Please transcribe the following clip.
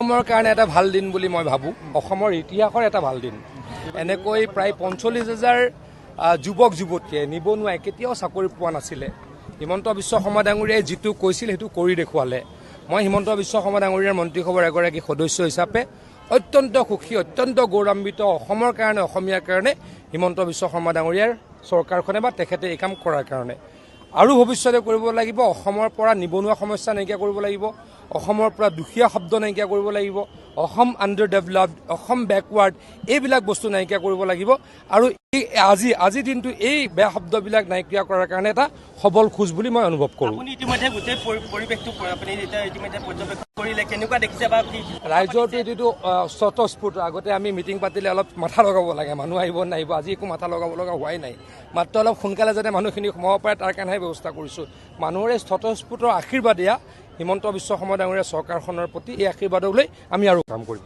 অসমৰ কাৰণে এটা ভাল দিন বুলি মই ভাবোঁ। অসমৰ ইতিহাসৰ এটা ভাল দিন। এনেকৈ প্ৰায় 45,000 যুৱক যুৱতীয়ে, নিবনুৱাই কেতিয়াও চাকৰি পোৱা নাছিলে। হিমন্ত বিশ্ব শৰ্মা ডাঙৰীয়াই যিটো কৈছিল, সেইটো কৰি দেখুৱালে। মই হিমন্ত বিশ্ব শৰ্মা ডাঙৰীয়াৰ মন্ত্ৰীসভাৰ এগৰাকী সদস্য হিচাপে অত্যন্ত সুখী, অত্যন্ত গৌৰৱান্বিত অসমৰ কাৰণে, অসমীয়াৰ কাৰণে, হিমন্ত বিশ্ব শৰ্মা ডাঙৰীয়াৰ চৰকাৰখনে বা তেখেতে এই কাম কৰাৰ কাৰণে। আৰু ভৱিষ্যতে কৰিব লাগিব। অসমৰ পৰা নিবনুৱা সমস্যা নাইকিয়া কৰিব লাগিব, অসমৰ পৰা দুখীয়া শব্দ নাইকিয়া কৰিব লাগিব, Assam under developed, Assam backward, এইবিলাক বস্তু নাইকিয়া কৰিব লাগিব। আৰু এই আজিৰ দিনটো এই বেয়া শব্দবিলাক নাইকিয়া কৰাৰ কাৰণে এটা সবল খোজ বুলি মই অনুভৱ কৰোঁ। আপুনি ইতিমধ্যে গোটেই পৰিৱেশটো আপুনি এতিয়া ইতিমধ্যে পৰ্যবেক্ষণ কৰিলে, কেনেকুৱা দেখিছে বা কি? ৰাইজৰটো এইটো স্বতঃস্ফূৰ্ত। আগতে আমি মিটিং পাতিলে অলপ মাথা লগাব লাগে, মানুহ আহিব নাহিব। আজি একো মাথা লগাব লগা হোৱাই নাই। মাত্ৰ অলপ সোনকালে যাতে মানুহখিনি সোমাব পাৰে, তাৰ কাৰণেহে ব্যৱস্থা কৰিছোঁ। মানুহৰে স্বতঃস্ফূৰ্ত আশীৰ্বাদ এয়া হিমন্ত বিশ্ব শৰ্মা ডাঙৰীয়া চৰকাৰখনৰ প্ৰতি। এই আশীৰ্বাদক লৈ আমি আৰু কাম কৰিম।